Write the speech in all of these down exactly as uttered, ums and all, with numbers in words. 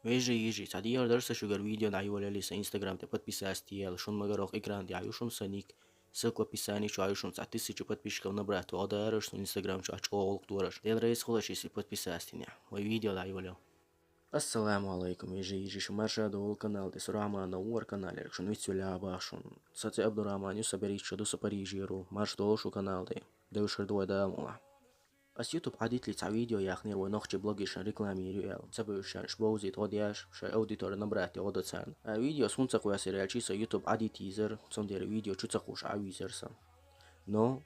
Вежарий, йижарий, цхьа дехар дар са шугара, видео дӀайолале, са Instagram тӀа подписаться яьяла, шун магара оха экран тӀа ю шун са ник, ссылка в описании чу ю шун, цхьа тысяча подписчиков набрать ву, Ӏодара шун Instagram чу, чӀоагӀа гӀулакх дора шун. Дела реза хула шуьца подписаться йича. Вай видео дӀайолале. Ассаламу алайкум, вежарий, йижарий, шу марша довла канал тӀа, со Рахманов ву, вар канал ерг шун вицвелла а бах шун. Са цӀи Абдурахман ю, са берхӀитта шу ду, со Парижера ву, марша довла шу канал тӀа. Девшар ду вай Дала мукъалахь. Ас YouTube Ӏадитле цхьа видео яхнера вай нохчий блогершна реклама йийр ю аьлла. Ца бевзаш шоаш бовзийта гӀо деш, шоай аудитори набрать де гӀо до царна. А видеос хӀунда ца кхоьссира аьлча, со YouTube Ӏадита йизар, цундела видео чу ца кхувш Ӏовийзар со. Но,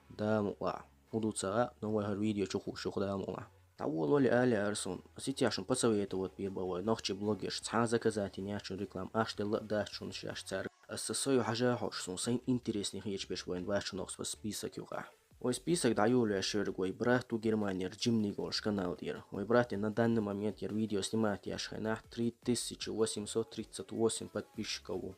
Дала мукъалахь, хӀун ду ца а, но вай хӀара видео чу кхувш ю-кх, Дала мукъалахь. ДӀаволавеле ала яр сона, ас итт яхь шун посоветовать бийр бан вай нохчий блогерш, цхьа а заказать яц шун реклама, аш делла а дац шун шаьш цаьрга. Ас са сой хьажа хьожаш, сона сайн интересный хеташ берш вайна бац шун укх список юкъахь. Вай список дӀайолавеш верг вай брат ву Германера, Джимни олуш канал тӀера. Вай брата на данный момент яр видео снимать еш хенахь три тысячи восемьсот тридцать восемь подписчиков ву.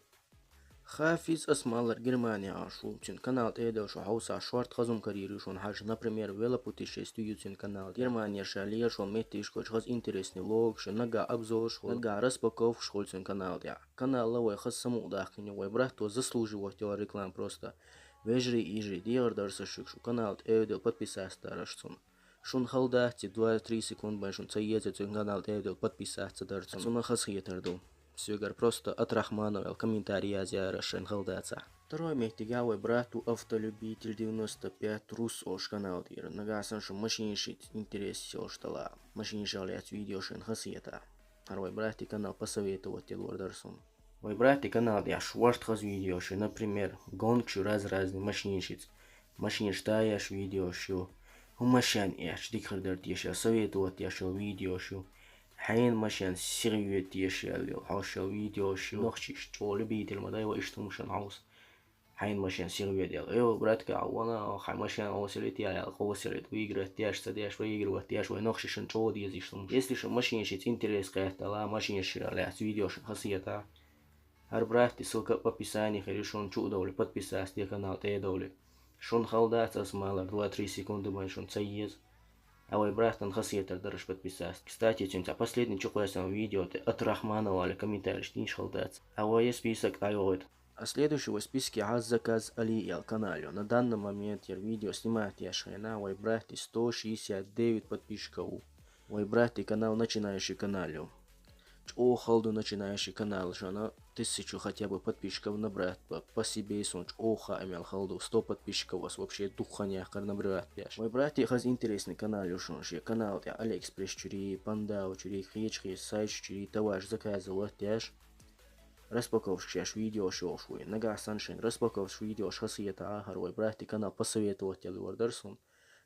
Хафиз Асмалар Германехь Ӏаш ву, цуьнан канал тӀе а девлла шу хьовса, шорта хаза хӀума карийр ю шуна хьажа, например, велопутешествие ю цуьнан канал тӀе. Германера ша лелаш волу меттигашкахь хаза интересный влогаш ю, наггахь обзораш хуьлу, наггахь распаковкаш хуьлу цуьнан канал тӀехь. Канал вай хаза самукъадаьккхина ю, вай брат ву заслуживать йолу реклама просто. Вежарий, йижарий, дехар дар со шуьга, шу канал тӀе а девлла подписаться дар аш цунна. Шуна хала дац и два-три секунды бен шуна ца еза цуьнан канал тӀе а девлла подписаться дар цунна. Цунна хазахетар ду. Соьгара просто «От Рахманова» аьлла комментарий язъяр аш, шайна хала дацахь. Второй меттигехь вай брат ву Автолюбитель девяносто пять Рус олуш канал тӀера. Нагахь санна шу машинашца интерес йолуш дала, машинашах лаьцна видео шайна хазахета, хӀара вай брата канал посоветовать делор дара суна. Вай брата канал тӀехь шорта хаза видеош ю, например, гонкаш ю раз-разный машинашца. Машинаш таяш видеош ю. ХӀун машен эцча дика хир дара теша, советовать еш йолу видеош ю. Хьенан машен сихве теша яьлла йолу, хьош йолу видеош ю. Нохчийша чӀогӀа любитель ма дай вай иштта хӀумашна хьовса. Хьенан машен сихве делла. Йо, братка, а вон хьайн машен осилит я, я осилит, выиграть деш, ца деш, выигрывать деш, вай нохчашна чӀогӀа деза иштта хӀумаш. Если шун машинашца интерес кхетта дала, машинашах лаьцна видео шайна хазахета, хӀара братта ссылка в описании хир ю, шуна чу а довлий, подписаться де канал тӀе а довлий. Шуна хала дац, ас малар два-три секунды бен шуна ца еза. А вай браттана хазахетар дара аш подписаться. Кстати, цуьнан цхьа последний чукхоьссина видео тӀе «От Рахманова» аьлла комментарийш дийша хала дац. А вай я список дӀайогӀуьйту. А следующий вай спискехь «Заказ Али» аьлла канал ю. На данный момент яр видео снимать еш хенахь вай братта сто шестьдесят девять подписчиков ву. Вай братта канал начинающий канал ю. ЧӀогӀа хала ду начинающий каналашна тысячу хотя бы подписчиков набрать бан. По себе суна чӀогӀа хаа мел хала ду. Сто подписчиков ас вообще дукха хан яьккхира набрать беш. Вай братта хаза интересный канал ю шуна, шен канал тӀехь Алиэкспресс чуьра, Пандау чуьра, кхечу-кхечу сайташ чуьра товараш заказывать деш. Распаковкаш еш видеош йолуш ву. Нагахь санна шайна распаковкаш видеош хазахета, хӀара вай братта канал посоветовать делор дара суна.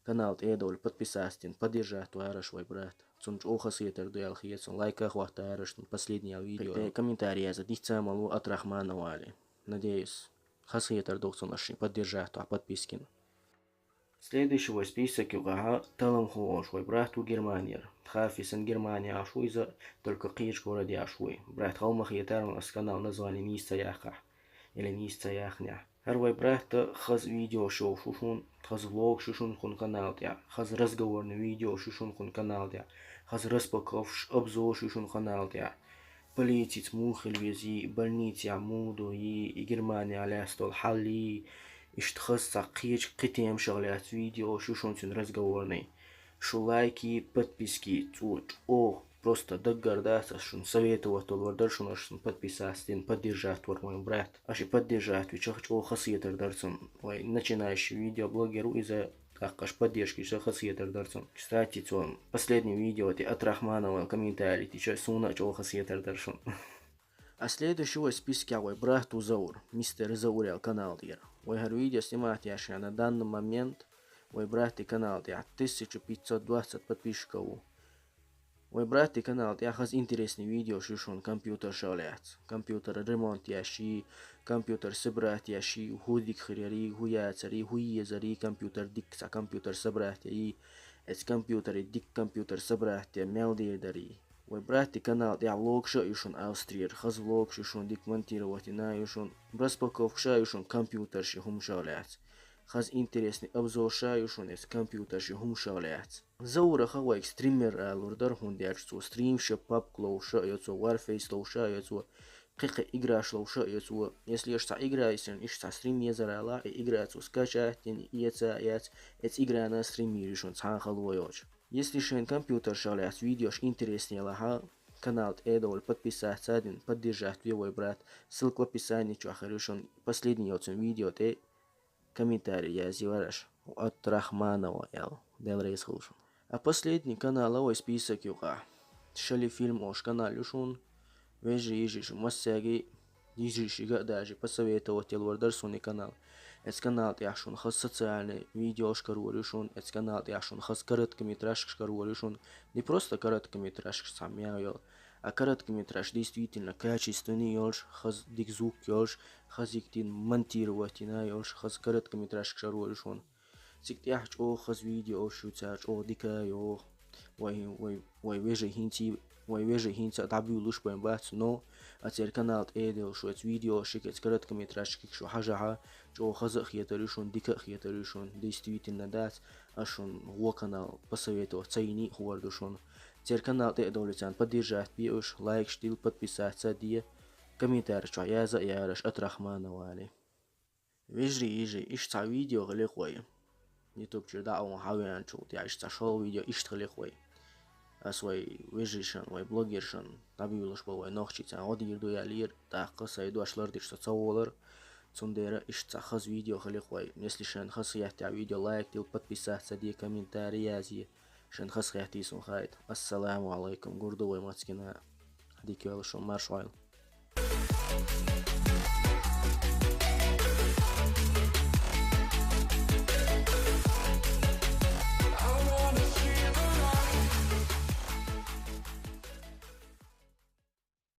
Канал тӀе а довлий, подписаться дина, поддержать вар аш вай братта. Цунна чӀогӀа хазахетар ду аьлла хета суна, лайках хӀоттар аш цунна последний аьлла видео. Комментарий яза, дийца ма ло «От Рахманова» аьлла. Надеюсь, хазахетар ду цунна аш шен поддержать вахь подпискина. Следующий вай список юкъахь Талам хӀу олуш вай брат ву Германера. Хафизан Германехь Ӏаш ву иза, только кхечу городе Ӏаш ву. Брат, хала ма хетара, ас канал название нийса ца яьккхахь или нийса ца яьхнехь. ХӀара вай братта хаза видеош йолуш ву шуна, хаза влогаш ю шуна хӀун канал тӀехь, хаза разговорный видеош ю шуна хӀун канал тӀехь, хаза распаковкаш, обзорш ю шуна канал тӀехь. Полицица муха хила везий, больницехь муха ду йий, и Германехь лаьцна долу хьал йий, иштта хаза цхьа кхечу кхин темашах лаьцна видеош ю шуна цуьнан разговорный. Шу лайки, подписки цо чӀогӀа просто даггара дац, ас шуна советовать долор дара шуна, аш шуна подписаться дина, поддержать вар вайн брат. Аш и поддержать вича чӀогӀа хазахетар дара цунна. Вай начинающий видеоблогер ву иза, тӀаккха аш поддержка йича хазахетар дара цунна. Кстати, цо последний видео тӀе «От Рахманова» комментарий дича, суна а чӀогӀа хазахетар дара шуна. А следующий вай спискехь вай брат ву Заур, мистер Заур аьлла канал тӀера. Вай хӀара видео снимать еш на данный момент вай братта канал тӀехь тысяча пятьсот двадцать подписчиков ву. Вай братта канал тӀехь хаза интересный видеош ю шуна компьютершах лаьцна. Компьютер ремонт еш йий, компьютер собирать еш йий, хӀун дика хир ярий, хӀун яцарий, хӀун езарий, компьютер дика цхьа компьютер собирать яйий, эцу компьютере дика компьютер собирать ян мел дийр дарий. Вай братта канал тӀехь влогаш а ю шуна Австрера, хаза влогаш ю шуна, дика монтировать йина ю шуна, распаковкаш а ю шуна компьютерш и хӀумашах лаьцна. хаза интересный обзораш а ю шуна эцу компьютераш ю хӀумаш а лаьцна. Заурах а вайга стример алур дара, хӀунда аьлча цо стрим ша пабг ловш а йо, цо Warface ловш а йо, цо кхы-кхы играш ловш а йо, цо. Если еш цхьа игра йисина, иштта цхьа стрим езар ала, и игра цо скачать дина, эца а эц, эц играна стрим йир ю шуна цхьа а хало йоцуш. Если шайн компьютераш а лаьцна видеош интересный лахьа, канал тӀе а довла, подписаться а дина, поддержать ве вай брат. Ссылка в описании чохь хир ю шуна, последний йоцун видео тӀе комментарий язйи вараш. От Рахманова аьлла. Дела реза хуьлда шуна. А последний канал а вай список юкъахь. Шали фильм олуш канал ю шуна. Вежарий, йижарий, шу массаьрга, йижарий, шига а даже посоветовать елла вар дара суна и канал. Эцу канал тӀехь шуна хаза социальный видеош карор ю шуна, эцу канал тӀехь шуна хаза короткометражкаш карор ю шуна. Не просто короткометражкаш цхьа мел йолу, а короткометраж действительно качественный йолуш, хаза дика звук йолуш, хаза йиктина монтировать йина йолуш, хаза короткометражкаш карор ю шуна. Цига тӀехь чӀогӀа хаза видеош ю, цара чӀогӀа дика а йогӀу. Вай, вай, вай вежарий хӀинца, вай вежарий хӀинца а дӀабуьйлуш бен бац, но а церан канал тӀе а девлла шу эцу видеошка, эцу короткометражкашка шу хьажахьа, чӀогӀа хаза а хетар ю шуна, дика а хетар ю шуна, действительно дац, ас шуна вон канал посоветовать ца йиний а хуур ду шуна. Церан канал тӀе а довлий царна поддержать бе уьш, лайкаш дила, подписаться а де, комментарий чохь яза а яраш, От Рахманова аьлла. Вежарий, йижарий, иштта цхьа видео хилира вай. YouTube чуьра дӀа а вахана хьавеанчул тӀаьхьа иштта цхьа шолгӀа видео иштта хилира вай. Ас вай вежаршна, вай блогершна дӀабуьйлуш бу вай нохчий, царна гӀо дийр ду аьллера, тӀаккха сайн дош лардеш со ца волара. Цундела иштта цхьа хаза видео хилира вай. Если шайна хаза хетта видео, лайк дила, подписаться а де, комментарий язъе. Шайна хаза хеттий суна хаийта. Ассаламу алайкум, гур ду вай маца гина. Дика йойла шун, марша Ӏойла.